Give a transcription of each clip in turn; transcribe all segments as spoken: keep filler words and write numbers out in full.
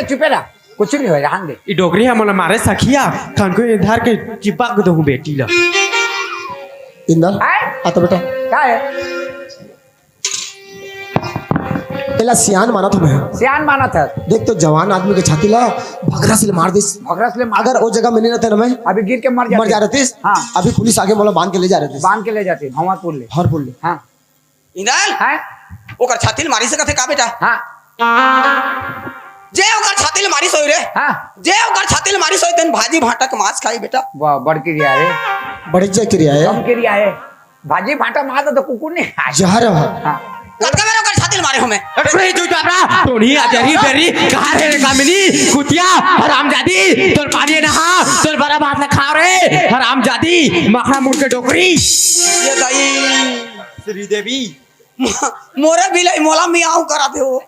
चुपे रह, कुछ नहीं होय, रहन दे। ई डोकरी ह मोला मारे सखिया, खन को धर के चिपक दहूं बेटी ला। इंदल, आय? आ तो बेटा। का हे? एला सियान मानत हंव मैं। सियान मानत हस? देख तो जवान आदमी के छाती ला भगरस ले मार दिस। भगरस ले मार अगर ओ जगह में नहीं रहते ना मैं, अभी गिर के मर जाते। मर जा रहतिस। हाँ। अभी पुलिस आके मोला बांध के ले जा रहतिस। बांध के ले जाते, भंवरपुर ले। भंवरपुर ले। हाँ। इंदल, हैं? ओकर छाती ल मारिस कथे का बेटा? हाँ। जे ओकर छाती ल मारिस होही रे। हाँ। जे ओकर छाती ल मारिस होही, तेन भाजी भांटा के मांस खाही बेटा। वाह, बड़ किरिया हे। बड़े जे किरिया हे। कम किरिया हे। भाजी भांटा मांस तो कुकुर नहीं खाय। जहर हे। हाँ। कतका बेर ओकर छाती ल मारे हंव मैं। अरे, तू तो अपना टोनी आ, तेरी बेरी, कहाँ रे रे कामिनी, कुतिया, हरामजादी, तोर पानी नहा, तोर बरा भात ला खा रे, हरामजादी, मखड़ा मुंह के डोकरी। ये दाई। श्रीदेवी। म-, मोरे बिलाई मोला मियाऊ करा दे हो।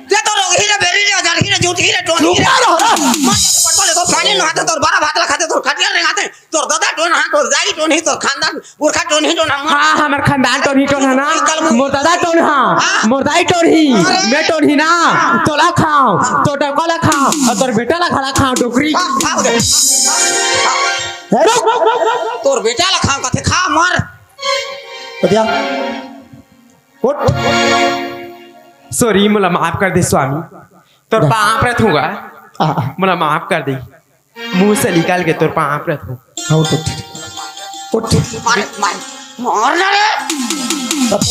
ये तो रोगही रे, बेरी रे, अजरही रे, जूठही रे, टोनही रे। चुप रह। मत पटवा ले, तोर पानी नहाते, तोर बरा भात ला खाते, तोर खटिया रेंगाते, तोर ददा टोनहा, तोर दाई टोनही, तोर खानदान पुरखा टोनही टोनहा। हाँ, हमर खानदान टोनही टोनहा ना। मोर ददा टोनहा, हाँ। मोर दाई टोनही, अरे। मैं टोनही ना। तोला खांव, तोर डौका ला खांव, अउ तोर बेटा ला घला खांव, डोकरी। हाँ, हाँ, उधर। हाँ। ए, रुक। तोर बेटा ला खांव कथे, खा मर। कतिया? उठ। Sorry, मोला माफ कर दे स्वामी। तोर पांव परत हंव गा। आ, आ। मोला माफ कर दे। मुंह से निकाल के तोर पांव परत हंव। हाँ, उठ, उठ। उठ। मार, मार, मार ना रे। तब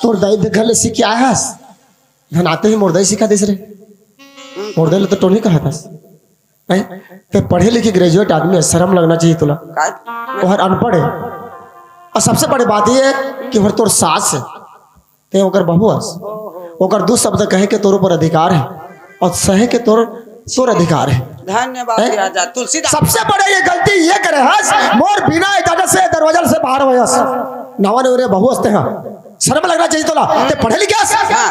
तोर दाई देख ले सीख के आय हस। धन आते ही मोर दाई सिखा देस रे। मोर दाई ल तो टोनही कहत हस। हैं? ते पढ़े लिखे graduate आदमी हे, शर्म लगना चाहिए तोला। काय? ओहर अनपढ़ हे। अउ सबसे बड़ी बात ये हे कि ओहर तोर सास हे, ते ओकर बहू हस। ओकर दू शब्द कहे के तोर ऊपर अधिकार हे अउ सहे के तोर, तोर अधिकार हे। धन्यवाद हैं? राजा तुलसीदास। सबसे बड़े ये गलती ये करे हस, मोर बिना इजाजत से दरवाजा से बाहर होय हस। नवा नवरे बहू हस ते हा। शर्म लगना चाहिए तोला। ते पढ़े लिखे हस? हाँ।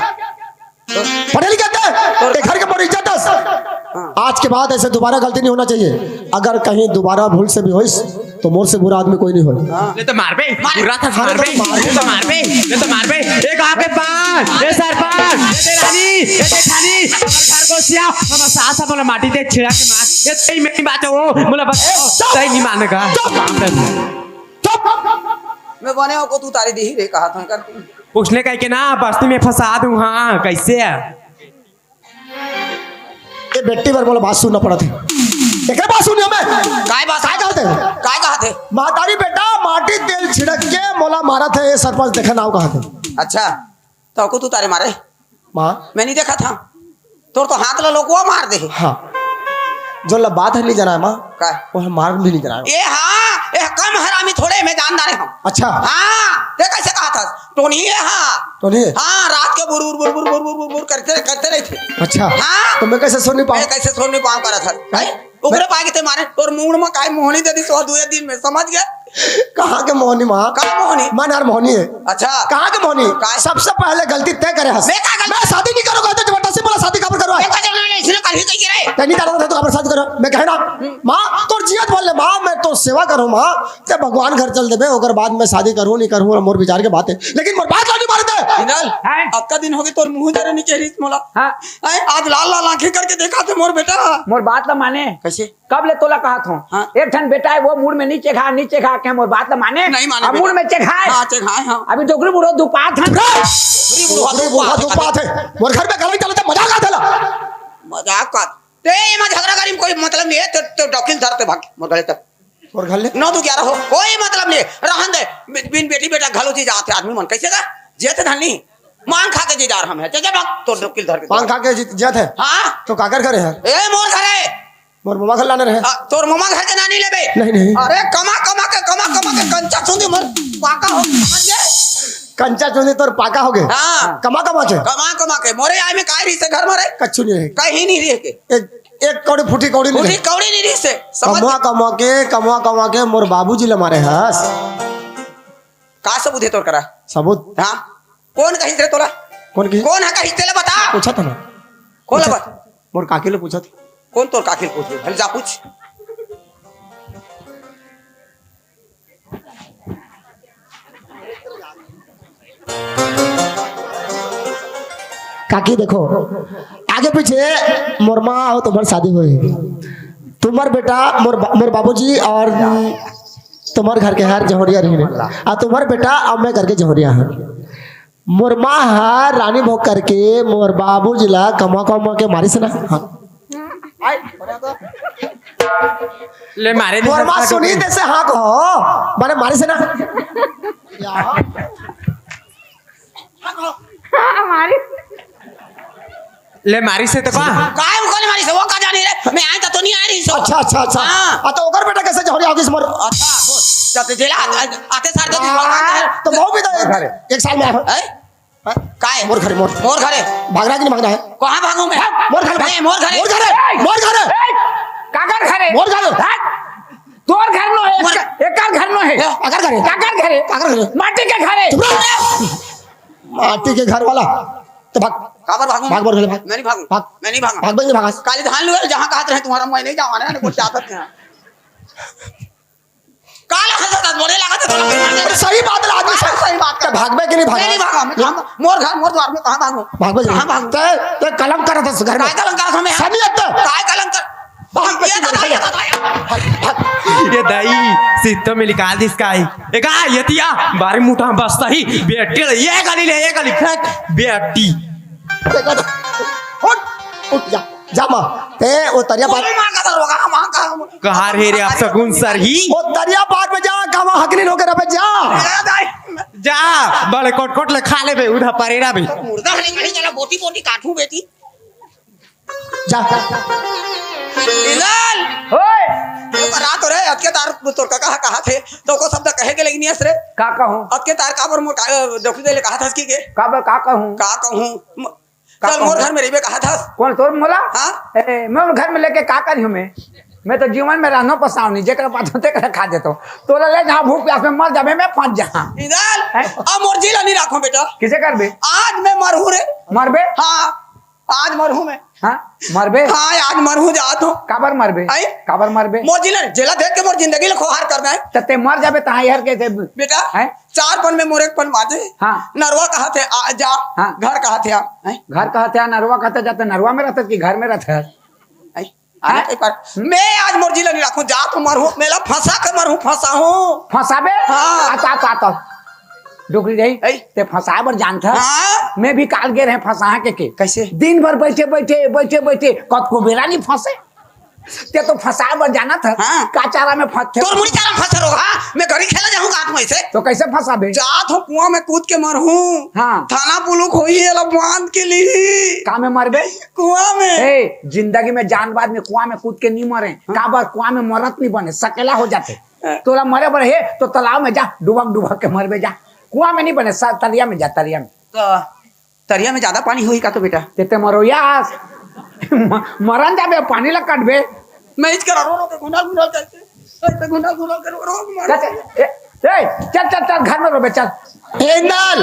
पढ़े लिखे हस? तोर ते घर के मोर इज्जत हस। हाँ। आज के बाद ऐसे दोबारा गलती नहीं होना चाहिए। अगर कहीं दोबारा भूल से भी होइस, तो मोर से बुरा आदमी कोई नहीं होय। हाँ। ले तो मारबे, मार। बुरा था मार, मारबे, मार। ले तो मारबे, ले तो मारबे। ए गांव के पांच, ए सरपंच, ए देरानी, ए जेठानी, हमर घर गोसिया, हमर सास ह मोला माटी दे छिड़ा के मार। ये सही में नहीं बात हे वो, मोला बस ए, चुप। सही नहीं मानेगा। चुप। काम कर। चुप। मैं बने हो को तू तारी दी ही रे कहा था कर। उसने कह के ना बस्ती में फंसा दूं, हाँ, कैसे? ये बेटी बर मोला बात सुनना पड़त हे। एकरे बात सुनियो मैं। काय बात? काय कहत हे? काय कहत हे? महतारी बेटा माटी तेल छिड़क के मोला मारत हे, ये सरपंच देखे नाव कहत हे। अच्छा, तो को तू तारे मारे? माँ। मैं नहीं देखा था। तोर तो हाथ ला लोकवा मार दे। हाँ। जो ला बात हे नहीं जाना हे माँ। काय? वो हम मार भी नहीं जाना हे। ए हाँ, ए कम हरामी थोड़े मैं जानदार हंव। अच्छा। हाँ, ते कैसे कहत हस? टोनही हे, हाँ। टोनही हे? हाँ, रात के बुर, बुर, बुर करते, करते रहिथे। अच्छा। हाँ। तो मैं कैसे सुन नहीं पाऊँ? मैं कैसे सुन नहीं पाऊँ करत हस? हैं? ओकरे पाए के ते मारे, तोर मुड़ म काय मोहनी दे दिस दुए दिन में, समझ गे? कहाँ के मोहनी माँ? का मोहनी? मन हर मोहनी हे। अच्छा। कहाँ के मोहनी? काय? सबसे पहले गलती ते करे हस। मैं का गलती? मैं शादी नहीं करूँगा, तो जबरदस्ती बोला शादी काबर करवाए? मैं का जरूरी नहीं, इसने कल ही कही रे। ते नहीं जानत रहे तो काबर शादी करो? मैं कहे ना, हम्म। माँ, तोर जियत भर ले माँ, मैं तोर सेवा करूँ माँ, ते भगवान घर चल देबे, ओकर बाद मैं शादी करूँ, नहीं करूँ, मोर विचार के बात हे। लेकिन मोर बात ला नहीं मानत हे। इंदल, हैं? अतका दिन होगे तोर मुंह जरे नहीं कह रही मोला। हाँ। हैं? आज लाल लाल आंखें करके देखा थे मोर बेटा। मोर बात ला माने। कैसे? कब ले तोला कहत हंव? हाँ। एक ठन बेटा हे, वो मुड़ में नहीं चेघा, नहीं चेघा, के मोर बात ला माने? नहीं माने अब बेटा। मुड़ में चेघा हे। हाँ, चेघा हे, हाँ। अभी डोकरी बुढ़ो दुपात हे। डोकरी बुढ़ो दुपात हे। मोर घर में गलई चलत हे, मजाक आत हे ला। मजाक आत। ते एमा झगरा करी में कोई मतलब नहीं हे, ते, ते डौकी ल धर ते भाग, मोर घर ले तक। मोर घर ले? नौ दू ग्यारह हो, कोई मतलब नहीं हे, रहन दे। बि-, बिन बेटी बेटा घलो जी जात हे आदमी मन, कैसे का? जेत हे धन नहीं, मांग खा के जी जा रहा हूँ मैं, चल, चल भाग, तोर डौकी ल धर के। मांग खा के जी, जेत हे? हाँ। तो काकर घर हे? ए, मोर घर हे। मोर ममा घर लाने रहे। आ, तोर ममा घर के नानी लेबे? नहीं, नहीं। अरे, कमा, कमा के, कमा, कमा के कंचा चुंदी मोर पाका हो, समझ गे? कंचा चुंदी तोर पाका हो गे? हाँ। कमा, कमा के? कमा, कमा के। मोरे आय में काय रहिस हे घर में रे? कच्छु नहीं रहे। कहीं नहीं रहे के। एक, एक कौड़ी फूटी कौड़ी नहीं फूटी रहे। कौड़ी नहीं रहिस हे, समझ कमा, गे? कमा के, कमा, कमा के मोर बाबूजी ले मारे हस। का सबूत हे तोर करा? सबूत? हाँ। कौन कहिस रे तोला? कौन कहिस? कौन हे कहिस तेला बता। पूछा था ना। कौन पूछा बता? था। मोर काकी ले पूछा था। कौन तोर काकी ले पूछ ले? जा पूछ। ताकि देखो, आगे पीछे मोर माँ अउ तुम्हर शादी होए हे। तुम्हर बेटा, मोर बा-, मोर बाबूजी अउ तुम्हर घर के हर जहुरिया रहिन, अउ तुम्हर बेटा अउ मैं करके जहुरिया हन। मोर माँ ह रानी भोग करके मोर बाबूजी ला कमा कमा के मारिस ना। हाँ। ले मारे दे मोर माँ सुनी तइसे हाँ कहो, माने मारिस ना। हमारी ले मारिस हे त का? काय उनका ले मारिस हे? वो का जानी रे? मैं आए त तो नहीं आ रही सो। अच्छा, अच्छा, अच्छा। हाँ। आ, तो ओकर बेटा कइसे जहुरिया हो गिस मोर? अच्छा, तो जब जेला आते, आते सार दे हाँ, तो वो भी तो एक, घरे। एक साल में आए हो। हैं? काय? मोर घरे, मोर। मोर घरे। भागना हे कि नहीं भागना हे? कहाँ भागूं मैं? मोर घरे भाग। नहीं, मोर घरे। मोर घरे, मोर घरे। ए, काकर घरे? मोर घरे। भाग। तोर घर नो हे, मोर एकर, एकर घर नो हे। ए, काकर घरे? काकर घरे? काकर घरे? माटी के घरे। चुप रह। माटी के घर वाला। तो भाग। काबर भागूं? भाग, मोर घरे भाग। मैं नहीं भागूं। भाग। मैं नहीं भागूं। भाग, भाग, भाग। काली धान लुए, जहाँ कहत रहे तुम्हारा, मैं नहीं जाऊँ, ना कुछ चाहत नहीं। काला हंसत हंसत मोरे लागत है, थोड़ा अरे सही बात है, आदमी सही, सही बात कर। भागबे कि नहीं भागा? मैं नहीं भागा, मैं कहाँ, मोर घर, मोर द्वार में कहाँ भागूं? भागबे कि नहीं? कहाँ भागूं? ते, ते कलंक करत हस घर में। काय कलंक करत हूँ मैं? सही है ते। काय कलंक कर-, भाग बे, ये दादा, ये दादा, ये। भाग, भाग। ये दाई, सित्तो में निकाल दिस काय? ए का, ये तिया, बारी मुठा बस्ता ही, बेटी, ये गली ले, ये गली फेंक, बेटी। उठ, उठ जा, जा माँ। ते वो तरिया पार, अरे माँ का दरोगा, माँ का। कहाँ रे रे अपसगुन सरही? वो तरिया पार में जा, कहाँ हकलीन होके रबे जा। ए दाई। जा, बड़े कोट कोट ले खा लेबे, उधा परेरा भी। मुर्दा हरी कहीं चला, बोटी बोटी काटूं बेटी। जा। इंदल! ओए! तो रात रे, अतके तार तोर का कहा, कहा थे? तो को शब्द कहे के लेकिन यस रे। का कहूँ? अतके तार काबर मोर का, डॉक्टर दे ले कहा था कि के? काबर का कहूँ? का कहूँ? म-, का चल, मोर कहूँ? घर में रहिबे कहा था। कौन तोर मोला? हाँ? ए, मैं उन घर में लेके का करी हूँ मैं? मैं तो जीवन में रहनो पसाव नहीं, जेकर पाछो तेकर खा देतो। तोला ले जहाँ भूख प्यास में मर जाबे, मैं फंस जहाँ। इंदल, हैं? अब मोर जिला नहीं राखो बेटा। किसे करबे? आज मैं मरहूँ रे। मरबे? हाँ। आज मरहूँ मैं। हाँ, मरबे? हाँ, आज मरहूँ, जात हूँ। काबर मरबे? आई? काबर मरबे? मोर जिला, जेला देख के मोर जिंदगी ले खोहार करना है। त ते मर जाबे, तहाँ यार के ते बेटा, हैं? चार पन में मोर एक पन बाजे। हाँ। नरवा कहा थे, आ जा। हाँ। घर कहा थे, आ। हैं? घर कहा थे, आ, नरवा कहा थे, जाते नरवा में रहता कि घर में रहता? आई? हैं? आने के पर मैं आज मोर जिला नहीं राखूँ, जात हूँ, मरहूँ, मेला फंसा के मरहूँ, फंसा हूँ। फंसाबे? हाँ। आता, आता, आता। डोकरी रही, ऐ? ते फंसाए बर जानथस? हाँ। मैं भी काल गे रहे फंसा के, के। कैसे? दिन भर बैठे, बैठे, बैठे, बैठे, कतको बेरा नहीं फंसे। ते तो फंसाए बर जानथस। हाँ। का चारा में फंसथे? तोर मुड़ी चारा में फंसे रहो, हाँ? मैं गरी खेला जाहूँ का तुम ऐसे? तो कैसे फंसाबे? जात हो कुआं में कूद के मरहूँ। हाँ। थाना पुलिस होही, एला बांध के लीही। का में मरबे? कुआं में। ए, जिंदगी में जान बाद में कुआं में कूद के नहीं मरे। हाँ। काबर कुआं में मरत नहीं बने, सकेला हो जाते। हाँ। तोला मरे बर हे, तो तालाब में जा, डुबक डुबक के मरबे जा। कुआं में नहीं बने, सा-, तरिया में जा, तरिया में। तो तरिया में ज्यादा पानी होही का तो बेटा? ते, ते मरोयास। म-, मरन जाबे, पानी ला काटबे। मैं इच करा रो रो के घुंडल घुंडल करके, ऐसे घुंडल घुंडल के रो रो के मर चल, चल, ए, ए, चल, चल, चल, घर में रोबे, चल। ए, इंदल!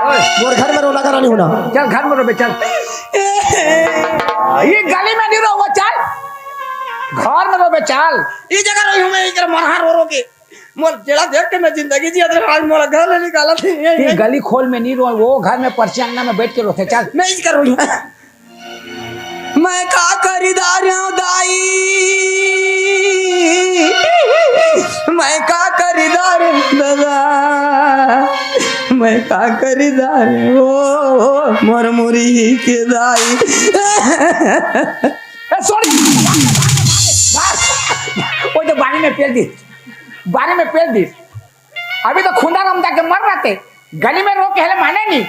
ओए। मोर घर में रोना गाना नहीं होना। चल, घर में रोबे, चल। ये गली में नहीं रोबो, चल। घर में रोबे, चल। ये जगह रोई हूँ मैं, इधर मरहा रो रो के। मोर जेला देख के मैं जिंदगी जियत रहे, आज मोला घर ले निकालत हे। ये गली खोल में नहीं रोए, वो घर में परछी अंगना में बैठ के रोथे, चल। मैं इच करा रोई हूँ। मैं का करी दारेंव दाई, मैं का करी दारेंव दादा, मैं का करी दारेंव ओ मोर मुरी के दाई। ए, sorry। भाग। वो तो बारी में पेल दी, बारी में पेल दी। अभी तो खुंदा रमदा के मर रहते, गली में रो के हेले माने नहीं।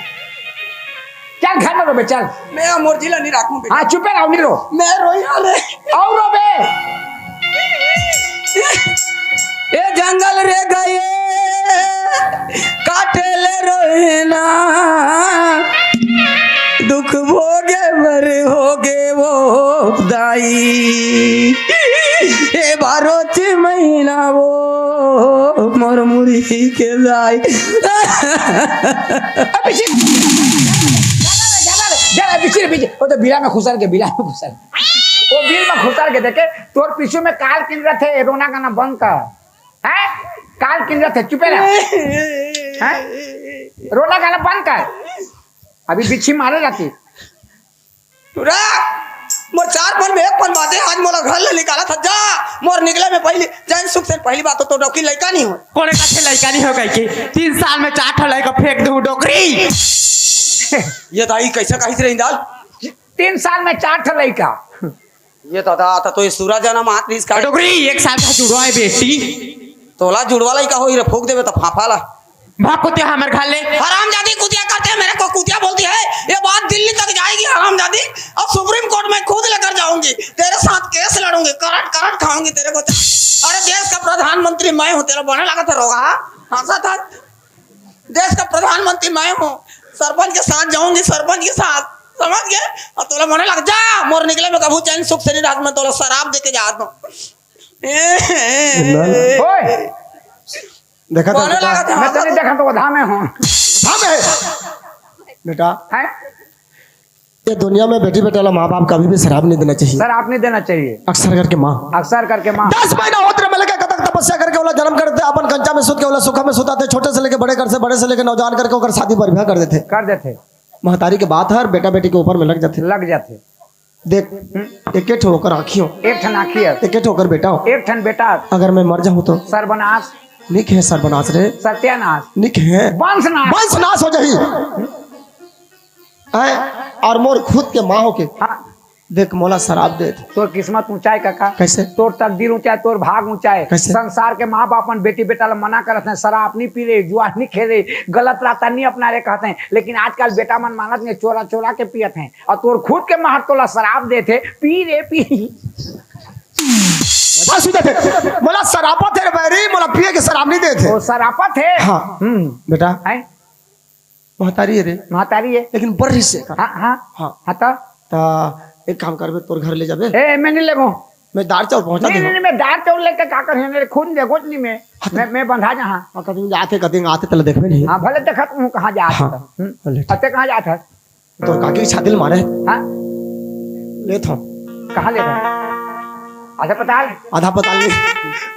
चल घर में रोबे, चल। मैं मोर जिला नहीं राखूं बेटा। हाँ, चुपे रहो, नहीं रो। मैं रोई हाले। और रोबे। ए जंगल रे गए, काटे ले रोए ना। दुख भोगे बर होगे वो दाई। ए बारो चे महीना वो मोर मुरी के दाई। अभी जा, जा, जा, जा, पीछे, पीछे। वो तो बिला में खुसर के, बिला में खुसर। वो बिल में खुसर के देखे, तोर पीछू में काल किन रहे थे, रोना गाना बंद कर। हैं? काल किन रहे थे, चुपे रह। हैं? रोना गाना बंद कर। अभी बिच्छी मारे जाती। टुरा, मोर चार पन में एक पन बांचे, आज मोला घर ले निकालत हस। जा, मोर निकले में पहिली, चैन सुख से पहिली बात तो, तो डौकी लइका नहीं हो। कोने कथे लइका नहीं हो कहिके? तीन साल में चार ठो लइका फेंक दूं डोकरी। ये दाई कइसे कहिस रे इंदाल? तीन साल में चार ठो लइका। ये दादा, त तो ये सूरज जनम आत रिहिस का? डोकरी, एक साल का जुड़वा है बेटी। तोला जुड़वा लइका होही रे, फूंक देबे त फाफा ला। भाग कुतिया हमर घर ले। हरामजादी कुतिया करते हैं, मेरे को कुतिया बोलती है। ये बात दिल्ली तक जाएगी हरामजादी। अब सुप्रीम कोर्ट में खुद लेकर जाऊंगी, तेरे साथ केस लड़ूंगी, करट करट खाऊंगी तेरे को। अरे देश का प्रधानमंत्री मैं हूँ, तेरा बने लगा था रोगा, हाँ? हंसा था। देश का प्रधानमंत्री मैं हूँ, सरपंच के साथ जाऊंगी, सरपंच के साथ, समझ गए? और तोला बने लग जा, मोर निकले में कभू चैन सुख से नहीं रात में तोला शराब दे के जात हूँ। ओए! देखा था बोले बेटा? लगा था। मैं तो नहीं देखा तो वो धामे हूँ। धामे है। बेटा, हैं? ये दुनिया में बेटी बेटा ला माँ बाप कभी भी शराब नहीं देना चाहिए। शराब नहीं देना चाहिए। अक्सर करके माँ। अक्सर करके माँ। दस महीना होत रहे मिलके कतक तपस्या करके ओला जन्म करते, अपन कंचा में सुत के ओला सुखा में सुताते, छोटे से लेके बड़े करते, बड़े से लेके नौजवान करके ओकर शादी बर ब्याह कर देते। कर देते। महतारी के बात हर बेटा बेटी के ऊपर में लग जाते। लग जाते। देख, हम्म। एके ठो ओकर आँखी हो। एक ठन आँखी है। एके ठो ओकर बेटा हो। एक ठन बेटा। अगर मैं मर जाऊँ तो? सर्वनाश। निक है सर्वनाश रे। सत्यानाश। निक है। वंशनाश। वंशनाश हो जाही। हैं? और मोर खुद के माँ हो के। हाँ। देख, मोला शराब दे दे। तोर किस्मत ऊंचा है काका। कैसे? तोर तकदीर ऊंचा है, तोर भाग ऊंचा है। कैसे? संसार के माँ बाप मन बेटी बेटा ला मना करत हैं, शराब नहीं पी रे, जुआ नहीं खेले, गलत रास्ता नहीं अपना रे कहते हैं, लेकिन आजकल बेटा मन मानत नहीं, चोरा चोरा के पियत हैं। और तोर खुद के महर तोला शराब देथे, पी रे पी। मजा सुन देथे। मोला सरापत हे रे बैरी, मोला पिए के शराब नहीं देथे। ओ, सरापत हे? हाँ। हम्म। बेटा, हैं? महतारी हे रे। महतारी हे? लेकिन बर्री से का। हाँ, हाँ। हाँ। हाँ, तो? ता एक काम करबे, तोर घर ले जाबे। ए, मैं नहीं लेगो। मैं दार चाउर पहुंचा नहीं, देहूं। नहीं, नहीं, मैं दार चाउर लेके का करहूं? मेरे खून देखो नहीं मैं। हाँ, तो मैं, मैं बंधा जहां। हाँ, कभी आते, कभी आते, तले देखबे नहीं। हाँ, भले देखत हूँ कहाँ जात हाँ, हूँ। हम्म। ले। अते कहाँ जात है? तोर काकी के छाती ल मारे। हाँ? लेत हूँ। कहाँ लेत हूँ? आधा पताल? आधा पताल नहीं,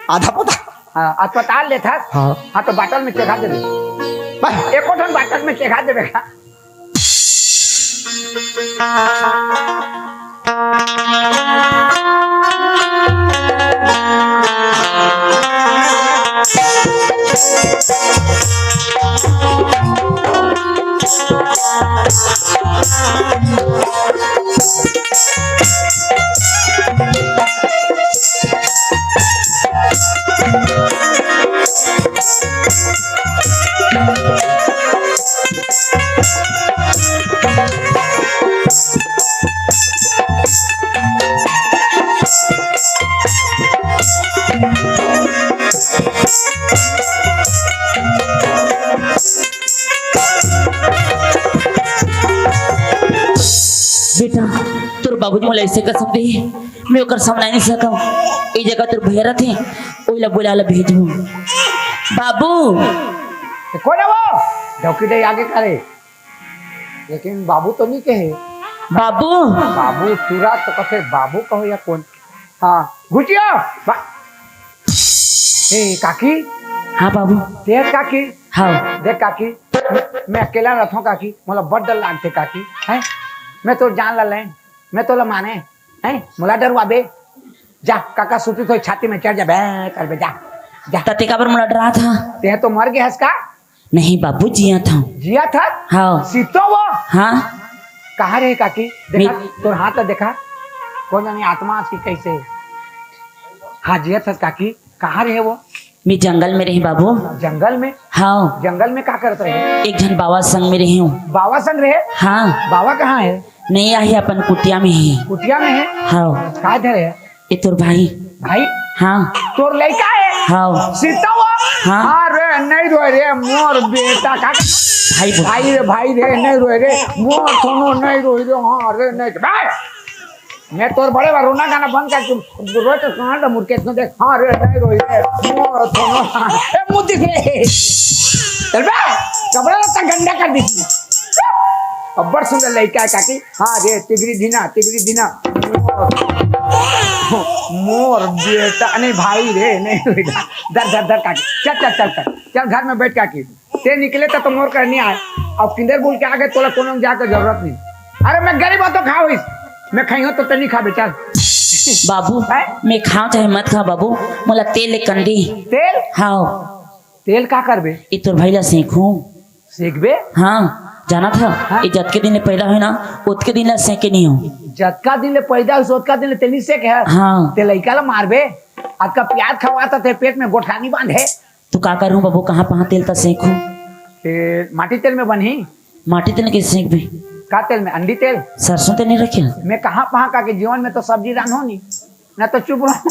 आधा पताल। हाँ, अस्पताल लेत हस? हाँ। हाँ, तो बाटल में चेखा देबे। बस। एको ठन बाटल में चेखा देबे का? बेटा, तोर बाबूजी मोला ऐसे कसम दे, मैं ओकर समझा नहीं सकव। ए जगह तोर भैया रथे, ओला बुला ला भेजहूं। बाबू। ए, कोन हे वो? डौकी दे आगे करे। लेकिन बाबू तो नहीं कहे। बाबू। बाबू टुरा तो कथे, बाबू कहो या कोन? हाँ, घुटिया। बा-, ए, काकी। हाँ बाबू। देख काकी। हाँ। देख काकी, मैं, मैं अकेला रहता हूँ काकी, मोला बड़ डर लागथे काकी, हैं? मैं तो जान ला लें, मैं तो ला माने, हैं? मोला डरवाबे? जा, काका सुती तो छाती में चढ़ जा, बे, करबे, जा, जा। तते काबर मोला डरात हा? ते तो मर गए हस का? नहीं बाबू, जिया था। जिया था? हाँ। सीतो वो? हाँ। कहाँ रहे काकी? देखा, मैं तोर हाथ ला देखा। कोन जाने आत्मा आज की कैसे? हाँ, जिया था काकी। कहाँ रहे वो? मैं जंगल में रहे बाबू। जंगल में? हाँ। जंगल में का करत रहे? एक झन बाबा संग में रहे हूँ। बाबा संग रहे? हाँ। बाबा कहाँ है? नहीं, आहे अपन कुटिया में है। कुटिया में है? हाँ। का इधर है? ए तोर भाई। भाई? हाँ। तोर लइका हे? हाँ। सीता हुआ? हाँ। हाँ रे, नहीं रोए रे, मोर बेटा। का भाई बोल। भाई रे, भाई रे, नहीं रोए रे, मोर सोनो नहीं रोए रे, हाँ रे, नहीं। बे, मैं तोर बड़े बा, रोना गाना बंद कर, तू रोए तो सुना दे, मुड़ के इतना देख, हाँ रे, नहीं रोए रे, मोर सोनो, हाँ। ए, मुंह दिख रे। चल बे, कपड़ा लत्ता गंदा कर दी। अब्बड़ सुंदर लइका है काकी। हाँ रे, तिगरी धीना, तिगरी धीना। मोर बेटा, नहीं भाई रे, नहीं बेटा। धर, धर, धर काकी। चल, चल, चल, चल। चल घर में बैठ काकी। ते निकले त तो मोर कर नहीं आए। अब किंदर बोल के आगे तोला कोनो जाके जरूरत नहीं। अरे मैं गरीब हूँ तो खाओ इस। मैं खाई हूँ तो तनी खा बेटा। बाबू, हैं? मैं खाऊं चाहे मत खाऊं बाबू, मोला तेल ले कंदी। तेल? हाँ। तेल का करबे? ये तोर भाई ला सेंकहूं। सेंकबे? हाँ, जानथस? हाँ। ये जतके दिन ले पैदा होय ना, ओतके दिन ले सेंके नहीं हो। जतका दिन ले पैदा होय, ओतका दिन ले तेल नहीं सेंके है? हाँ। ते लइका ला मारबे? अतका प्याज खवात हे, पेट में गोठा नहीं बांधे। तू का करहूं बाबू, कहाँ पहाँ तेल त सेंकहूं? ते माटी तेल में बनही। माटी तेल के सेंकबे? का तेल में? अंडी तेल? सरसों तेल नहीं रखे? मैं कहाँ पहाँ का के जीवन में तो सब्जी रांधो नहीं, ना तो चुप रहो।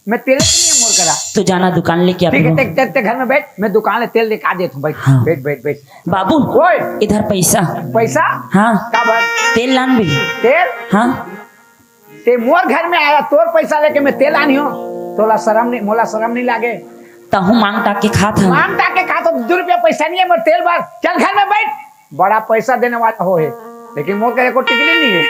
मैं तेल नहीं है मोर करा। तू जाना दुकान लेके आ ठीक है, फिर। ते, ते, ते घर में बैठ, मैं दुकान ले तेल लेके आ देता हूँ। बैठ, हाँ। बैठ, बैठ, बैठ। बाबू, ओए। इधर पैसा। पैसा? हाँ। का बात? तेल लान भी। तेल? हाँ। ते मोर घर में आया, तोर पैसा लेके मैं तेल आनी हो, तोला शरम नहीं, मोला शरम नहीं लागे? तहूं मांग टाक के खात हस। मांग टाक के खात हो, दू रुपया पैसा नहीं है मोर तेल बर। चल घर में बैठ, बड़ा पैसा देने वाला हो हे, लेकिन मोर करा एको टिकली नहीं है।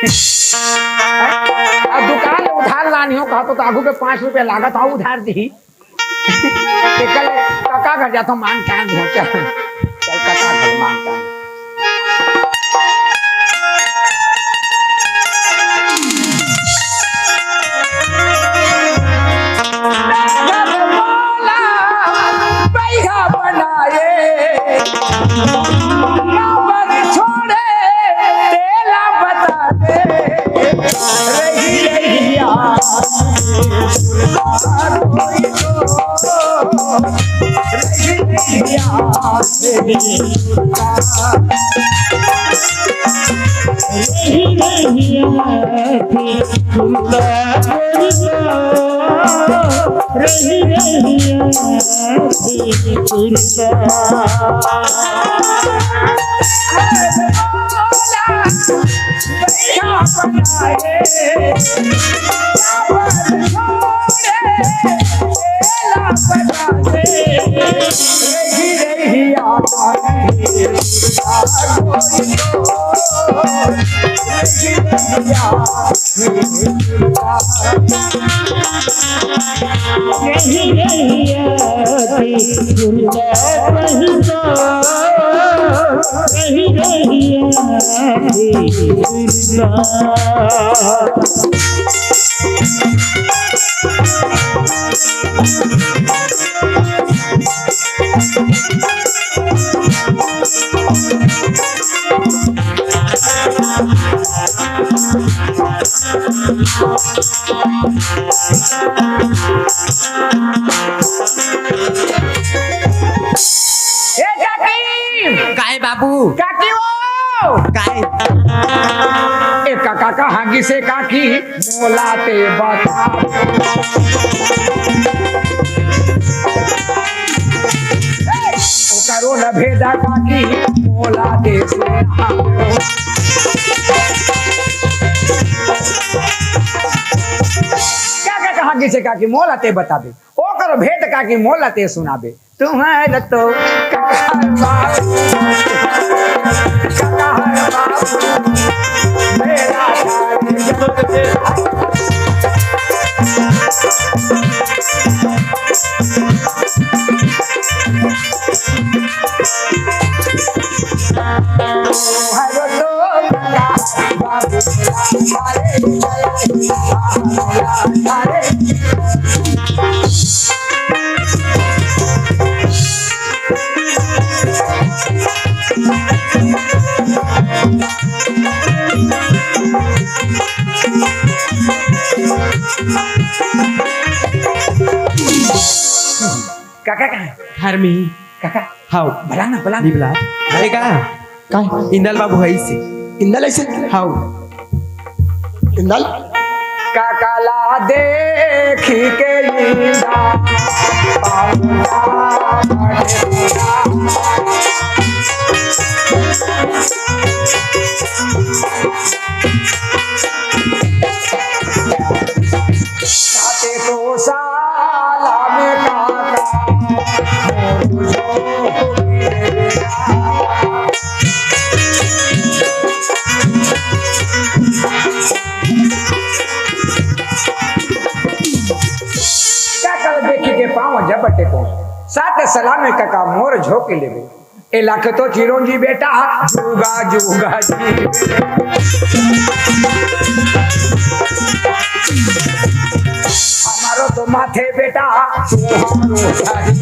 अब दुकान ले उधार लानी हो कहा तो, तो आगू के पाँच रुपया लागत हो उधार दी। ते कल कका घर जाता हूँ, मांग टाक के। चल कका घर मांग टाक। ए काकी! काय बाबू? काकी वो! काय? ए काका, कहाँ गिसे काकी? मोला ते बता। ए, ओकरो न भेजा काकी, मोला ते सुना। काका, कहाँ गिसे काकी? मोला ते बताबे। ओकर भेंट का कि मोला ते सुनाबे। तुम्हार तो कका हर बाबू, कका हर बाबू, मेरा काका कहाँ है? घर में ही। काका, हाव। बला ना, बला ना। नहीं बला। अरे का? का? इंदल बाबू है इसे। इंदल ऐसे? हाव। इंदल? काका ला देखी के इंदा पाऊंगा। साते तो साला में काका मोर जो काका देखी के पाँव जब बटे को, साते सलामे काका मोर झोंके लेबे। ए लाख तो चिरंजी बेटा, जुगा जुगा जी। हमारो तो माथे बेटा, तुहारो सारी।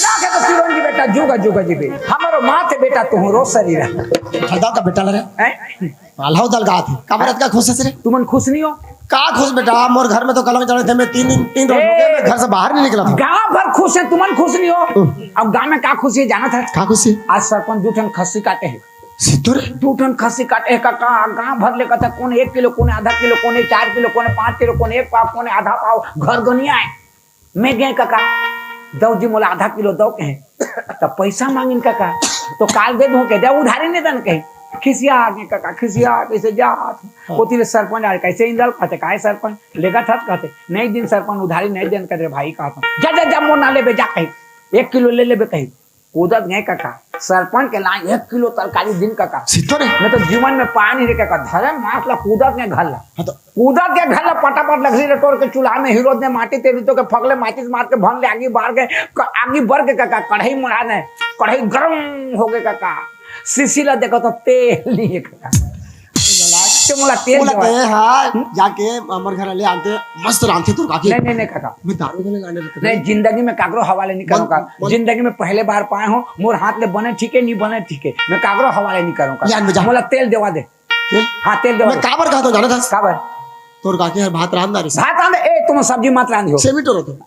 लाख तो चिरंजी बेटा, जुगा जुगा जी बे। हमारो माथे बेटा, तुहरो शरीर है। हल्दा का बेटा लरे। हैं? आल्हा दल गात हे। काबर अतका खुश हे रे? तुमन खुश नहीं हो? का खुश बेटा, मोर घर में तो कलंक चढ़े थे, मैं तीन दिन, तीन रोज हो गए, मैं घर से बाहर नहीं निकला था। गांव भर खुश हे, तुमन खुश नहीं हो? हम्म। अब गांव में का खुशी हे, जानत हे? का खुशी? आज सरपंच दू ठन खस्सी काटे हे। सिद्धो रे? दू ठन खस्सी काटे हे काका, गांव भर लेकर था, कोन एक किलो, कोन आधा किलो, कोन चार किलो, कोन पाँच किलो, कोन एक पाव, कोन आधा पाव, घर दुनिया हे। मैं गए काका, दव जी मोला आधा किलो दव कहे, तब पैसा मांगिन काका, तो काल दे दूं कहे, दे उधारी नहीं दन कहे, खिसिया आ गए काका, खिसिया आ गए, से जा हाथ। हाँ। ओती ले सरपंच आ, कैसे इंदल कहते, काय सरपंच, लेगा था कहते, नहीं दिन सरपंच उधारी नहीं देन कहते, भाई कहता, जा, जा, जा, मोर ना लेबे, जा कहे, एक किलो ले लेबे कहे। कूदत गए काका, सरपंच के लाए एक किलो तरकारी दिन काका। सिद्धो रे? मैं तो जीवन में पाया नहीं रे काका, धरे मास ला कूदत गए घर ला। हाँ तो कूदत गए घर ला, पटापट लकड़ी ला टोर के चूल्हा में हीरो ने माटी तेरी तो के फकले माचिस मार के भन ले आगी बार गए, क-, आगी बर के काका, कढ़ाई मढ़ा ने, कढ़ाई गरम हो गए काका, सीसी ला देखो तो तेल नहीं है काका। तो मोला तेल मोला देवा। कहे, हाँ, हम्म? जाके हमर घर ले आनते, मस्त रांधते तोर काकी। नहीं, नहीं, नहीं काका। मैं दारू घले लाने रखते नहीं, जिंदगी में काकरो हवाले नहीं करूँ का। बोल। जिंदगी में पहले बार पाए हो, मोर हाथ ले बने ठीक है, नहीं बने ठीक है, मैं काकरो हवाले नहीं करूँ का। ले आन बे जा। मोला तेल देवा दे। तेल? हाँ, तेल देवा मैं दे। काबर कहता हूँ, जाना था? काबर? तोर काकी हर भात रांध डारे। भात रांध, ए, तुम सब्जी मत रांधियो। सेमी टोरो तो।